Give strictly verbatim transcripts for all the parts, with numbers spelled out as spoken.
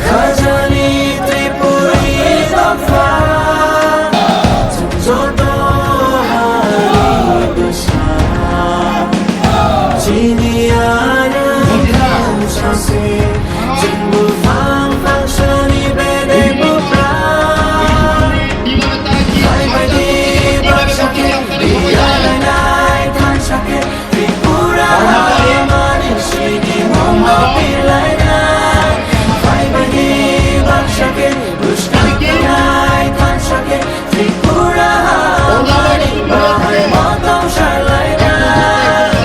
Khajani Tripuri dopha, joto hari bwsa. Chini aro sase, chini buphang phangsani bedai bupra. Hai bai di baksa khe, biyalainai thansa khe, Tripura hamani sini mungno birlainai. Hai bai di baksa khe, bwskang khe, thansa khe, Tripura hamani bahai motong salainai.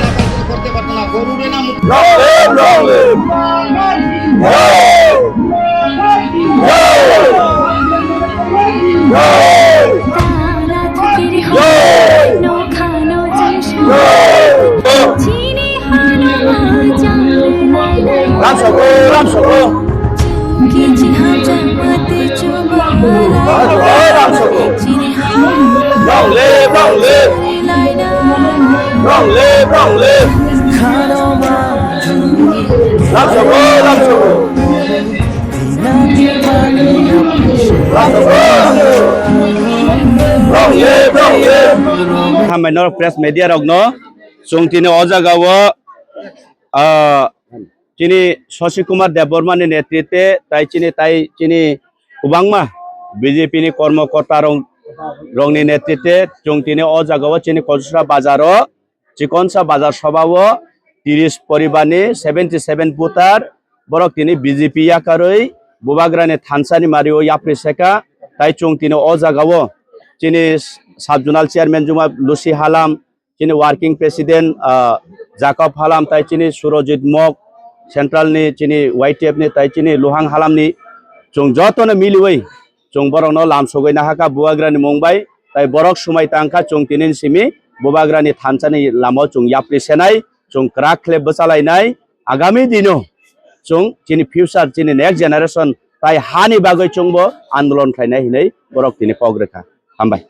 Long live, long live. Long live. Ramsoko, ramsoko. Ramsoko, ramsoko. Long live, long live. Long live, long live. Ramsoko, ramsoko. Hambai norok press media rokno, chwng tini o jaga o, ah, chini Shashi Kumar Debbarma ni netritwe tai chini, tai chini kwbangma B J P ni kormo korta rok, rokni netritwe chwng tini o jaga o chini Kosra bazar o Chikonsa bazar sobha o tiris poribar ni seventy seven voter borok tini B J P yakarwi Bubagrani thansa ni mari o yapri seka. Tai chwng tini o jaga o chini sub zonal chairman Juma Lucy Halam, chini working president, ah, Jacob Halam, tai chini Surojit Mok, central ni chini Y T F ni, tai chini Luhang Halam ni chwng joto no miliwi chwng borokno lamsogwi nahakha Bubagrani mung bai, tai borok swmai tangkha chwng tini simi Bubagrani thansani lamao chwng yapri senai, chwng kwrak khle bwchalainai. Agami dino chwng chini future, chini next generation tai hani bagwi chwngbo andolon khlainai hinwi borok tini kok rwkha. Hambai.